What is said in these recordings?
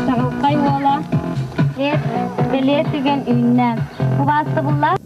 Чаҕылхай уола бэлиэ түгэн үүннэ. Убаастабыллаах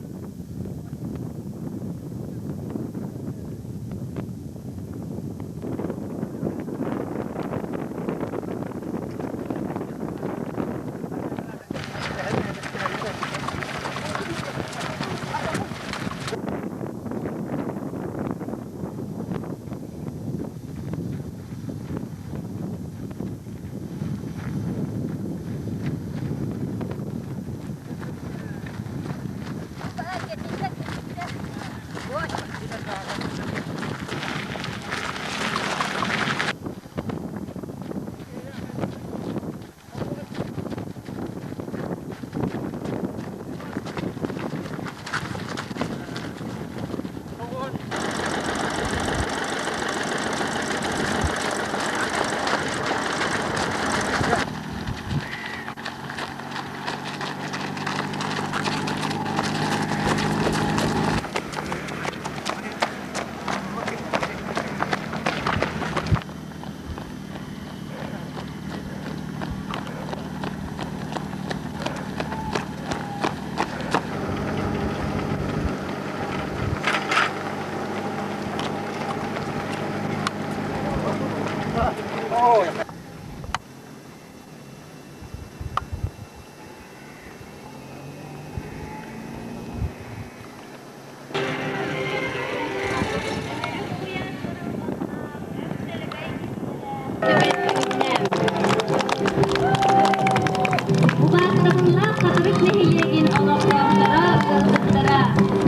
Убаастабыллаах Хатырык нэһилиэгин олохтоохторо, ыалдьыттара!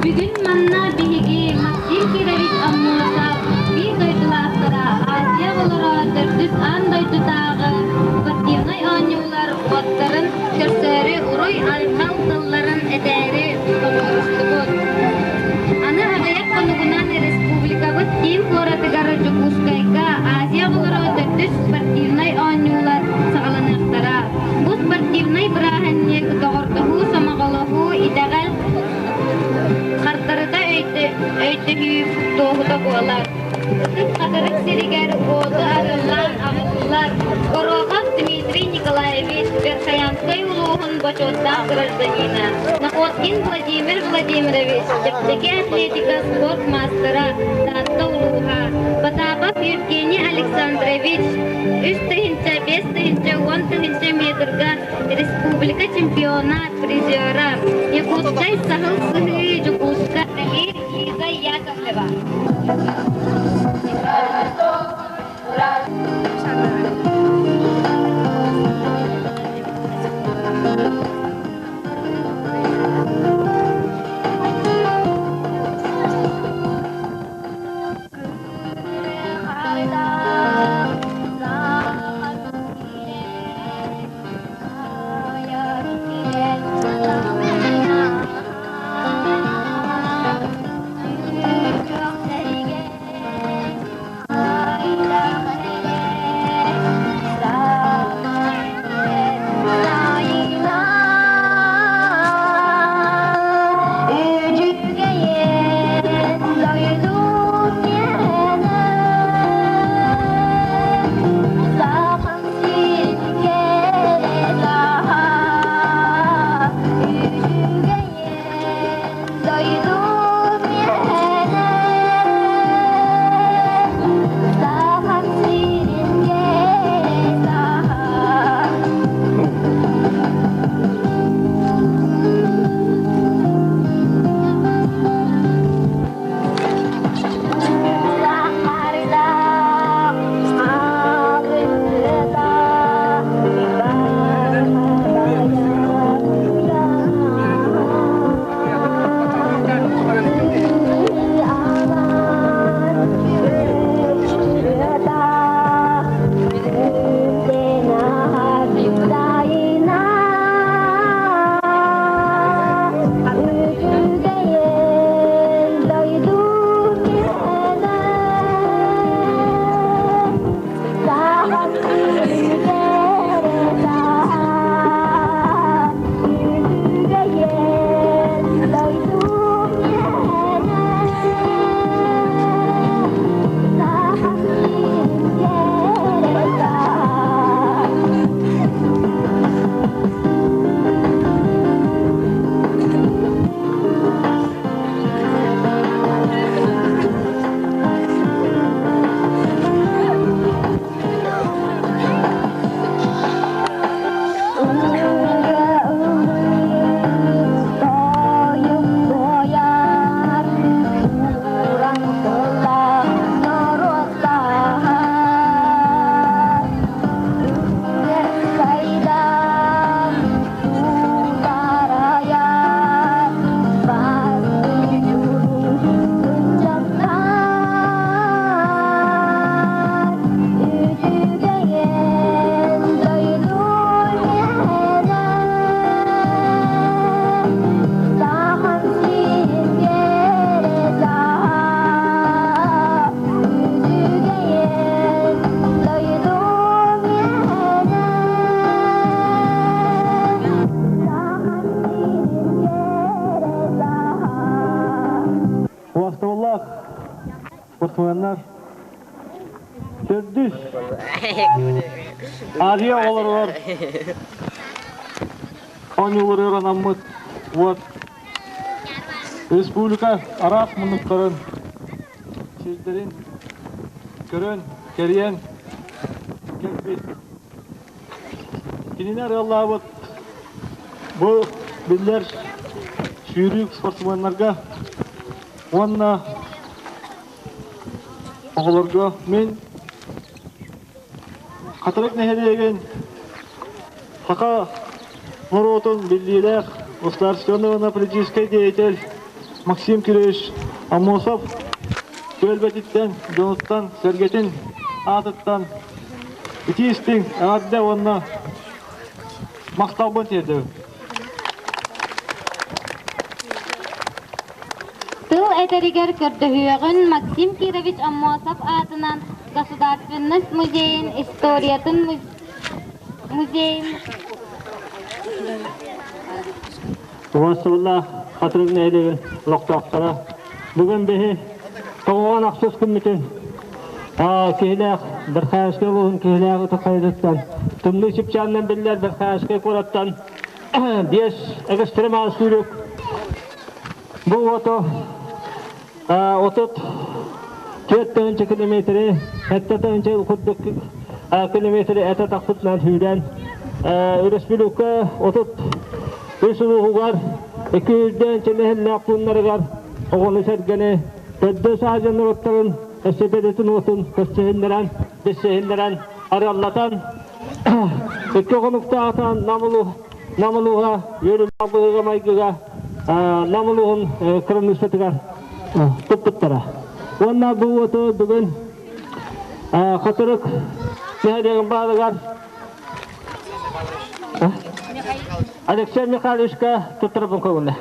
Бүгүн манна биһиги Максим Кирович Аммосов биир дойдулаахтара Азия оҕолоро төрдүс аан дойдутааҕы спортивнай оонньуулар уоттарын көрсөөрү уруй-айхал тылларын этээри тоҕуорустубут. Аны аҕыйах хонугунан республикабыт киин куоратыгар Дьокуускайга Азия оҕолоро төрдүс спортивнай оонньуулар саҕаланыахтара. Бу спортивнай бырааһынньык доҕордоһуу, сомоҕолоһуу, итэҕэл хардарыта өйдөһүү туоһута буолар. Ытык Хатырык сиригэр уоту арыаллаан аҕаллылар. Горохов Дмитрий Николаевич, Верхоянскай улууһун бочуоттаах гражданина, Находкин Владимир Владимирович, чэпчэки атлетика спорт маастара, Таатта улууһа, Потапов Евгений Александрович, 3 тыһыынча, 5 тыһыынча, 10 тыһыынча метрга республика чемпиона, призера, Якутскай Саһыл Сыһыы, Дьокуускай, Лиза Яковлева. Азия оҕолоругар оонньууларыгар анаммыт уот республика араас муннуктарын, сирдэрин көрөн, кэрийэн кэлбит. Кинини арыаллаабыт бу биллэр сүүрүүк спортсменнарга уонна оҕолорго мин Хатырык нэһилиэгин саха норуотун биллиилээх государственный уонна политическай деятель Максим Кириллович Аммосов түөлбэтиттэн, дьонуттан, сэргэтин аатыттан итии истиҥ эҕэрдэ уонна махталбын тиэрдэбин. Тыл этэригэр көрдөһүөҕүн Максим Кирович Аммосов аатынан Государственность музейын историятын музейын Уонсуллаах Хатырык нэһилиэгин олохтоохторо бүгүн биһи тоҕуон ахсыс күммүтүн киһилээх Верхоянскай улууһун киһилээх ытык хайатыттан тымныы чыпчаанынан биллэр Верхоянскай куораттан биэс экстремал сүүрүк бу уоту 34 тыһыынча километри, 7 тыһыынча курдук километри этэ тахпытынан сүүрэн өрөспүүбүлүкэ 33 улууһугар 200 нэһилиэк пууннарыгар оҕону сэргэни төрдө саадьан норуоттарын эстэтэтин уотун көрсүһүннэрэн, билсиһиннэрэн, арыаллатан икки хонуктаахтан Нам улууһа үөрүүлээх быһыыга-майгыга Нам улууһун кыраныыссатыгар туппуттара. Уонна бу уоту бүгүн Хатырык нэһилиэгин баалыгар Алексей Михайловичка туттарабын көҥүлэ.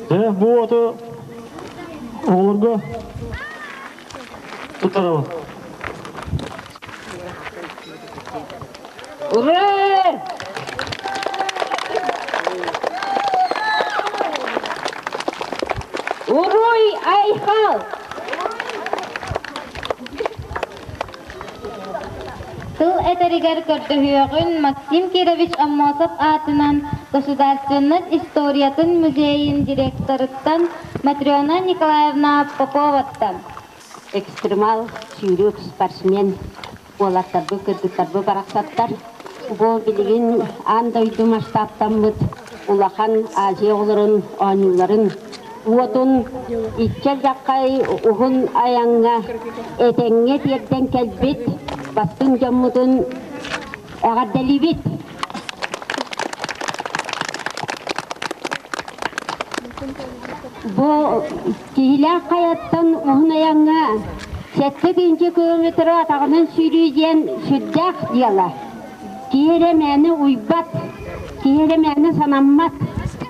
Дьэ, бу уоту оҕолорго туттарабын. Ура! Уруй Айхал! Тыл этэригэр көрдөһүөҕүн Максим Кирович Аммосов аатынан Государственность историятын музейын директорыттан Матрена Николаевна Поповаттан. Экстремал сүүрүк спортсмен уолаттарбыт, кыргыттарбыт барахсаттар. Бу билигин аан дойду масштабтаммыт улахан Азия оҕолорун оонньууларын уотун иччэл дьаххай уһун айаҥҥа этэҥҥэ тиэрдэн кэлбит бастыҥ дьоммутун эҕэрдэлиибит! Бу Киһилээх хайаттан уһун айаҥҥа 7 километры атаҕынан сүүрүү диэн сүрдээх дьыала. Киһи эрэ мээнэ уйбат, киһи эрэ мээнэ санаммат,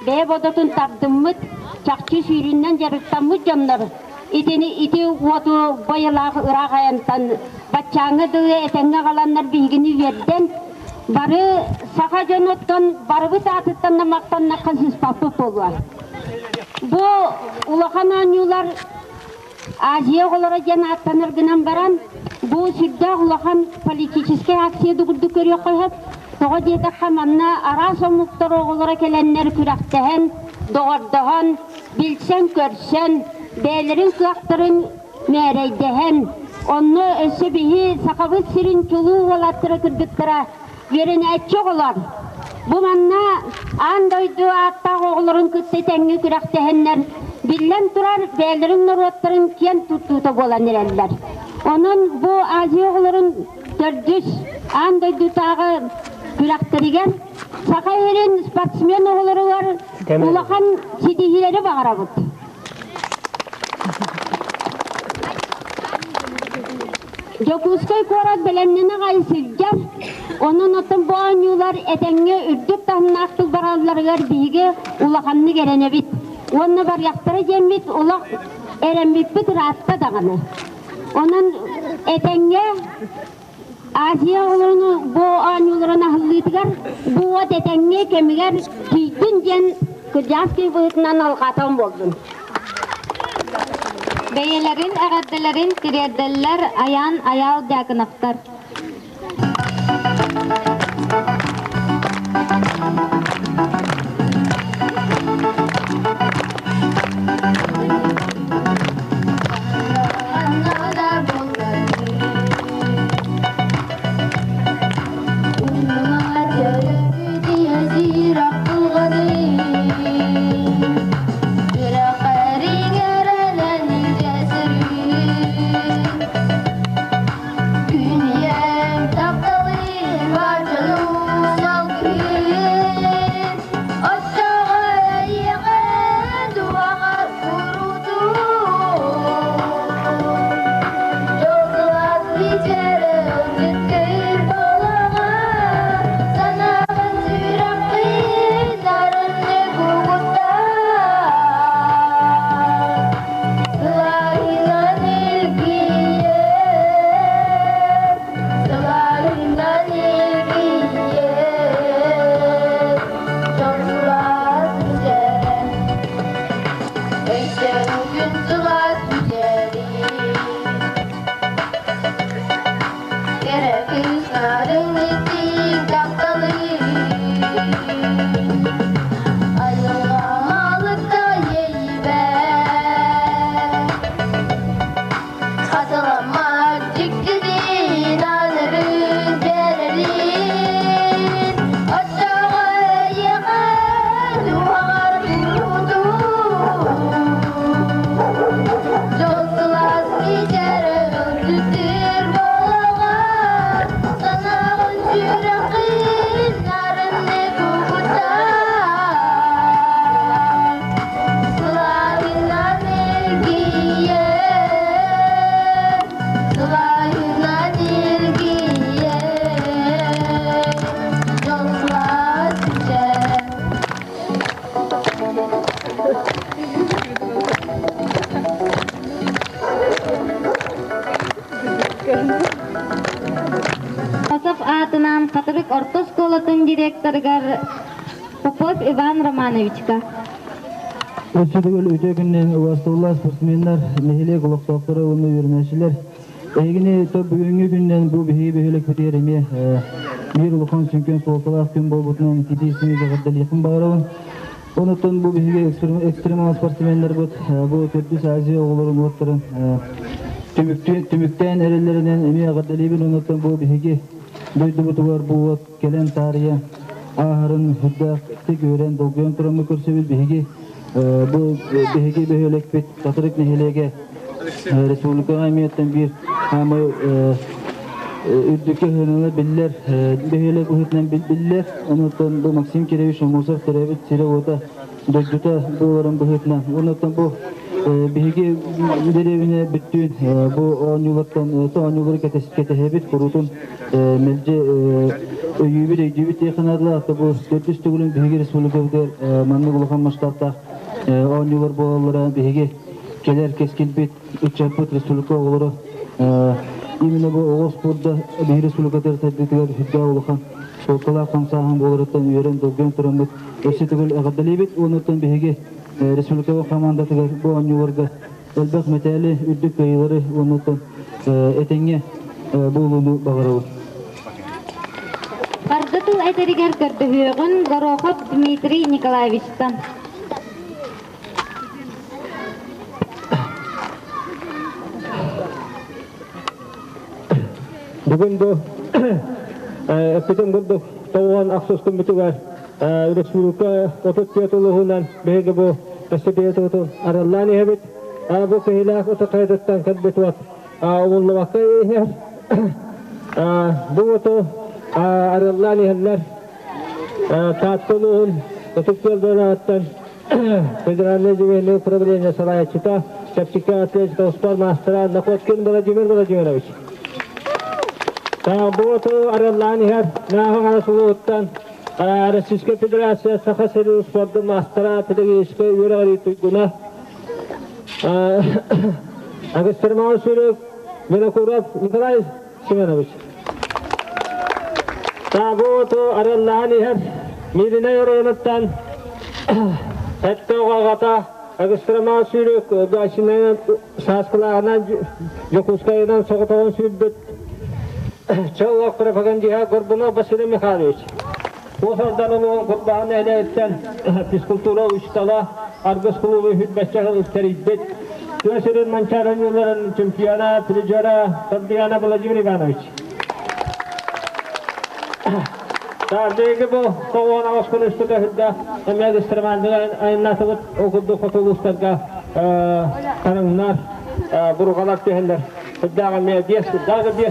бэйэ бодотун тардыммыт, чахчы сүүрүүнэн дьарыктаммыт дьоннор итини ити уоту байылаах ыраах айантан баччааҥҥа дылы этэҥҥэ аҕаланнар биһигини үөрдэн бары саха дьонуттан барыбыт аатыттан да махтаннахха сыыспаппыт буолуо. Бу улахан оонньуулар Азия оҕолоро диэн ааттанар гынан баран, бу сүрдээх улахан политическай акция курдук көрүөххэ сөп. Тоҕо диэтэххэ, манна араас омуктар оҕолоро кэлэннэр күрэхтэһэн, доҕордоһон, билсэн-көрсөн, бэйэлэрин кыахтарын мээрэйдэһэн, онно өссө биһи Сахабыт сирин чулуу уолаттара кыргыттара үөрэнээччи оҕолор бу манна аан дойду ааттаах оҕолорун кытта тэҥҥэ күрэхтэһэннэр, биллэн турар, бэйэлэрин норуоттарын киэн туттуута буолан эрэллэр. Онон бу Азия оҕолорун төрдүс аан дойдутааҕы күрэхтэригэр Саха сирин спортсмен оҕолоругар улахан ситиһиилэри баҕарабыт. Дьокуускай куорат бэлэмнэнэ аҕай сылдьар, онон оттон бу оонньуулар этэҥҥэ үрдүк таһымнаахтык баралларыгар биһиги улаханнык эрэнэбит. Уонна барыахтара диэммит олох эрэммиппит ыраатта даҕаны. Онон Этэҥҥэ Азия оҕолорун бу оонньууларын аһыллыытыгар бу уот этэҥҥэ кэмигэр тиийдин диэн кырдьаҕас киһи быһыытынан алҕаатаҕым буоллун. Бэйэлэрин эҕэрдэлэрин тириэрдэллэр Айаан Айаал Дьяконовтар. Посов аатынан Хатырык орто оскуолатын директорыгар Попов Иван Романовичка. Өссө төгүл үтүө күнүнэн убастабыллаах спортсменнар, нэһилиэк олохтоохторо уонна үөрэнээччилэр. Эһигини бүгүҥҥү күнүнэн бу биһиги бөһүөлэкпитигэр эмиэ биир улахан сүҥкэн суолталаах күн буолбутунан итии-истиҥ эҕэрдэлиэхпин баҕарабын. Онуттан бу биһиги экстремал спортсменнарбыт бу төрдүс Азия оҕолорун уоттарын түмүктээн эрэллэринэн эмиэ эҕэрдэлиибин. Онуттан бу биһиги дойдубутугар бу уот кэлэн таарыйа ааһарын сүрдээхтик үөрэн долгуйан тураммыт көрсөбүт. Биһиги бу биһиги бөһүөлэкпит Хатырык нэһилиэгэ республикаҕа эмиэттэн биир хаамай үрдүккэ ыһыыныла биллэр, бөһүөлэк быһыытынан биллэр. Онуттан бу Максим Кирович Аммосов төрөөбүт сирэ-уота, дойдута буоларын быһыытынан. Онуттан бу биһиги дэриэбинэ бүттүүн бу оонньуулартан оонньуулары кэтэһэбит, куруутун мэлдьи өйүүбүт, өйдүүбүт диэх санаатылар. Бу төрдүс төгүлүн биһиги республикабытыгар маннык улахан масштабтаах оонньуулар буолаллара биһиги кэлэр кэскилбит, ыччаппыт республика оҕолоро именно бу оҕо спорда биһиги республикатыгар сайдыытыгар сүрдээх улахан суолталаах хамсааһын буоларыттан үөрэн долгуйан тураммыт өссө төгүл эҕэрдэлиибит. Уонуттан биһиги республика хамаандатыгар бу оонньууларга элбэх мэтээли, үрдүк кыайыылары уонуттан этэҥҥэ буолууну баҕарабыт. Харды тыл этэригэр көрдөһүөҕүн Горохов Дмитрий Николаевичтан. Бүгүн бу эппитим курдук тоҕуон ахсыс күммүтүгэр республика 34 улууһунан биһиги бу эстафетабытын араллаан иһэбит. Бу киһилээх ытык хайатыттан кэлбит уот умуллубакка иһэр. Бу уоту араллаан иһэллэр Таатта улууһун Ытык Күөл ааттан Федеральное земельное управление салайааччыта, чэпчэки атлетика спорт маастара Находкин Владимир Владимирович. Бу арыаллаан иһэр Нааһы Хаҥалас улууһуттан Российская Федерация Саха сирин спордун маастара педагогическай үөрэҕирии туйгуна Агыстырмаал Сүрүк. Винокуров Николай Семенович. Таабы арыаллаан иһэр Мииринэй оройуонуттан сэттэ оҕо аҕата Агыстрамаан сүүрүк Гасинынан Сааскылааҕынан Дьокуускайынан соҕотоҕун сүүрбүт Чоллох пропагандиһа Горбунов Василий Михайлович. Уус Алдан улууһун Курбаһын нэһилиэгиттэн физкультура учуутала Аргыс кулуубу хүрбэччэ сыл тэрийбит тыа сирин Манчаары оонньууларын чемпиона, призера Сардиана Владимир Иванович. Таардыгы бу тоҕуон күн устата үрдэ эмиэ гастромандыга айаннаатыбыт ол курдук хоту улуустарга тарыҥнар, бурҕалар түһэллэр. Үрдээҕи эмиэ 5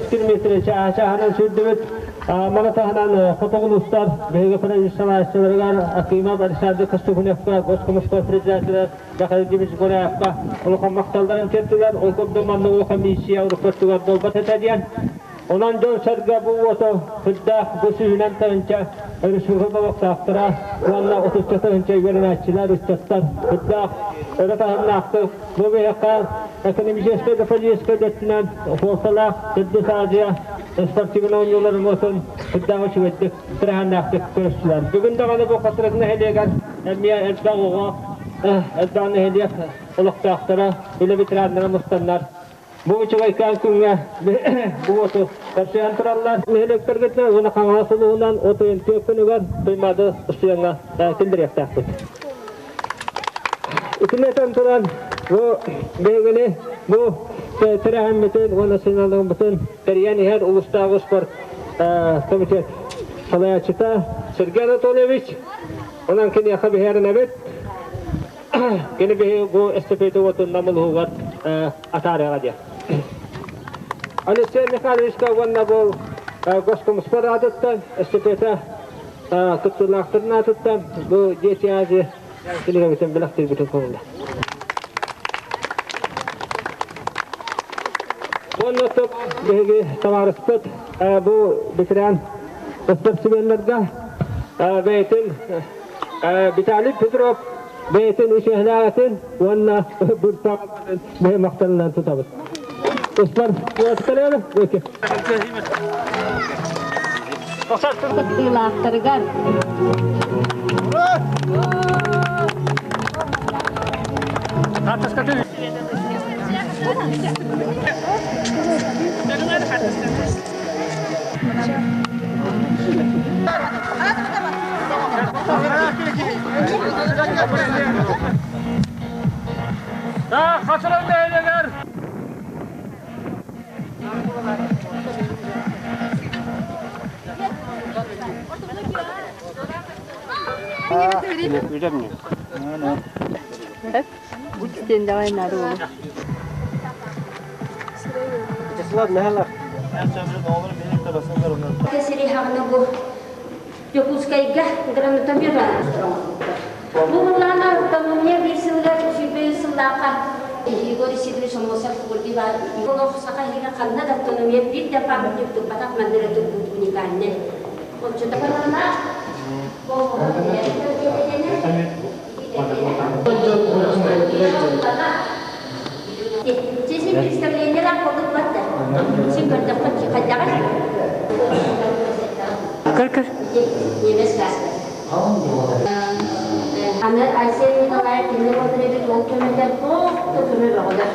километр чааһынан сүүрдүбүт. Маны таһынан хотугу улуустар биһиги правительстволарыгар Акимов Александр Костюхуневка, Госкомспорт председателя Михаил Дмитриевич Гуляевка улахан махталларын тиэртилэр. Ол курдук манна улахан миссия уруккуттугар буолбат этэ диэн. Онон дьон-сэргэ бу уоту сүрдээх бу сүүһүнэн тыһыынча өрүсүһү болуохтаахтара уонна отучча тыһыынча үөрэнээччилэр, ыччаттар сүрдээх өрө таһымнаахтык бу биһиэхэ экономическай да политическай да өттүнэн суолталаах Төрдүс Азия спортивнай оонньууларын уотун сүрдээх үчүгэйдик тэрээһиннээхтик көрүстүлэр. Бүгүн даҕаны бу Хатырык нэһилиэгэр эмиэ элбэх оҕо, элбэх нэһилиэк олохтоохторо, үлэ ветераннара мустаннар бу үчүгэйкээн күҥҥэ бу уоту көрсүһэн тураллар. Нэһилиэктэргитинэн уонна Хаҥалас улууһунан от ыйын түөрт күнүгэр Туймаады устуйаҥҥа киллэриэхтээхпит. Итиннэтэн туран бу биһигини бу тэрээһиммитин уонна сыналыгыммытын тэрийэн иһэр улуустааҕы спорт комитет салайааччыта Сергей Анатольевич онон киниэхэ биһиэринэбит. Кини биһи бу эстафета уотун Нам улууһугар атаарыаҕа диэн. Алексей Михайловичка уонна бу Госкомспорт аатыттан эстафета кыттыылаахтарын аатыттан бу Дети Азии кинигэбитин бэлэхтиирбитин көҥүллэ. Уонна топ биһиги табаарыспыт бу ветеран спортсменнарга бэйэтин Виталий Петров бэйэтин үчүгэйлээҕитин уонна быртаҕын бэйэ махталынан тутабыт. Успар уоскалыыр Кыттыылаахтарыгар Хатыран нэһилиэгэр Давай надо. Дьокуускайга гранатомет Бу былаана автономия биир сылыгар сүүрбэ сыллаахха Егор Исидорович Аммосов курди бар. Олох саха иһигэр ханна да автономия биир да памятник турбатах манна эрэ турбут уникальный. Оччотоҕуна Син представлениелар болуп барда. Син көрдөххө хайдаҕай? Көр-көр. Немец Аны Айсен Николаев кинилэр ол эбит ол көмөлөр туох да көмө бөҕөлөр.